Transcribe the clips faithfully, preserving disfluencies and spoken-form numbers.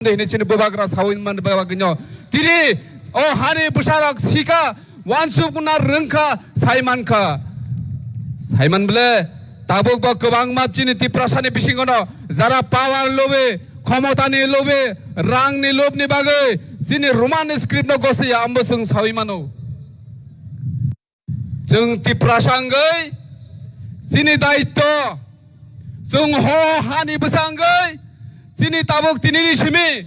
de hini chini bubagra sawi man bagwino. Tiri o hani bwsarok sika, wansukna rwngkha, saimankha. Saiman bole, tabuk bo kwbangma chini Tiprasani bisingono jara power lobe, khomotani lobe, rangni lobni bagwi chini Roman script no gosaya, ambo chwng sawi mano. Chwng Tiprasa wngwi chini daitto, chwng ho hani bwsa wngwi chini tabuk tinini simi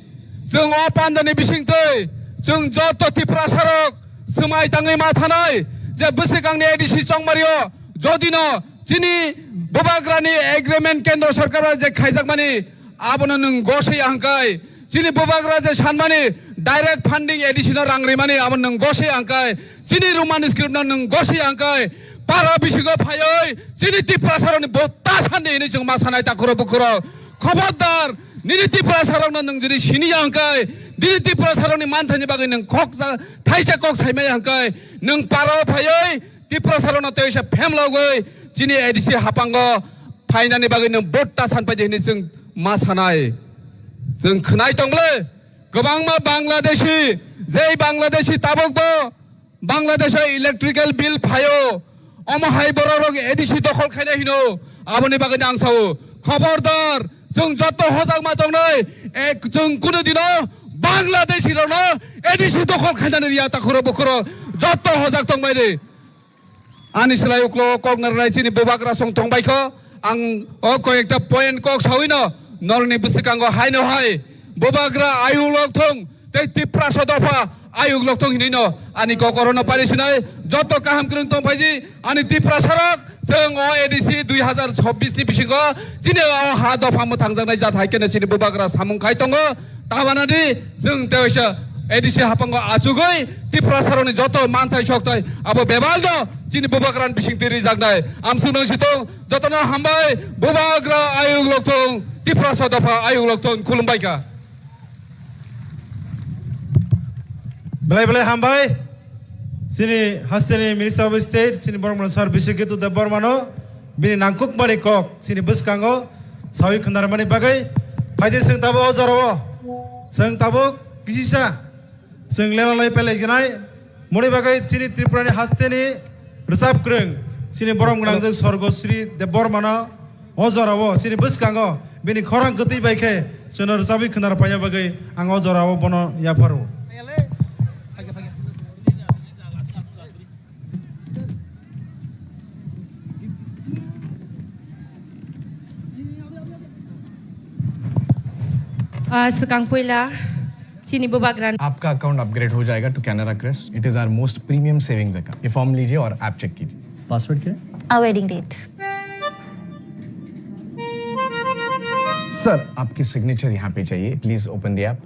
chwng o pandani bisingtwi chwng joto Tiprasarok swmai tangwi ma thanai je bwswkangni A D C chongmario jodino chini bubagrani agreement kendro sorkar bai je khaijakmani abono nwng gosai hangkai. Chini bubagra je sanmani direct funding A D C no rang rimani abono nwng gosai hangkai. Chini Roman script no nwng gosai hangkai. Para bisingo phaioi chini Tiprasarokni bota sandi hini chwng ma sanai takhuro bukhuro. Khobordar nini Tiprasarokno nwng jodi sini hangkai. Nini Tiprasarokni manthaini bagwi nwng khok ja-, thaisa kok saimai hangkai. Nwng parao phaioi Tiprasarokno teisa phemlogwi chini A D C hapango phainani bagwi nwng bota sanpai di hini chwng ma sanai. Chwng khwnai tong bole, kwbangma Bangladeshi, jei Bangladeshi tabukbo Bangladesho electrical bill phaio, omo hai bororok A D C dokhol khaina hino, aboni bagwi ang sao, khobordar, chwng joto hojakma tongnai, ek chwng kunu dino Bangladeshi rokno A D C dokhol khainani riya takhuro bukhuro joto hojak tongbai di. Ani slai uklo kok narwknai chini bubagra song tongbai kho. Ang o koi ekta point kok sawi no norni bwswkango hai no hai bubagra ayuk lok thung tei Tiprasa dopha ayuk lok thung hinwi no ani kok oro no pari sinai joto kaham kwrwng tong phaidi ani Tiprasa rok chwng o A D C dui hazar chobbish ni bisingo chini o ha dopha mwthangjaknai jat hai khe no chini bubagra samung khai tongo. Tabana di chwng tei waisa A D C hapango achugwi Tiprasarokni joto manthai sokthai abo bebal do chini bubagrani bisingtwi rijaknai. Amsuk nang situng jotono hambai bubagra ayuk lokthung Tiprasa dopha ayuk lokthung khulumbai kha. Belai belai hambai. Chini hasteni Minister of State, chini borok mano sir Biswaketu Debbarmano, bini nangkukmani kok, chini bwskango sawi khwnarmani bagwi, phaidi chwng tabo o jorao, chwng tabuk kisisa, chwng lelalai pelai gwnai, moni bagwi chini Tripurani hasteni rwchap kwrwng, chini borom gwnangjwk Sorgo Sri Debbarmano, O jorao chini bwskango bini khorang kwtwi bai khe chwngno rwchabwi khwnar paina bagwi ang o jorao bono yapharo. Ah, swkang puila chini bubagrani. आपका account upgrade हो जाएगा to Canara crest. It is our most premium savings account. ये form लीजिए और app check कीजिए। पासवर्ड क्या है? A wedding date. Sir, आपकी सिग्नेचर यहाँ पे चाहिए। Please open the app.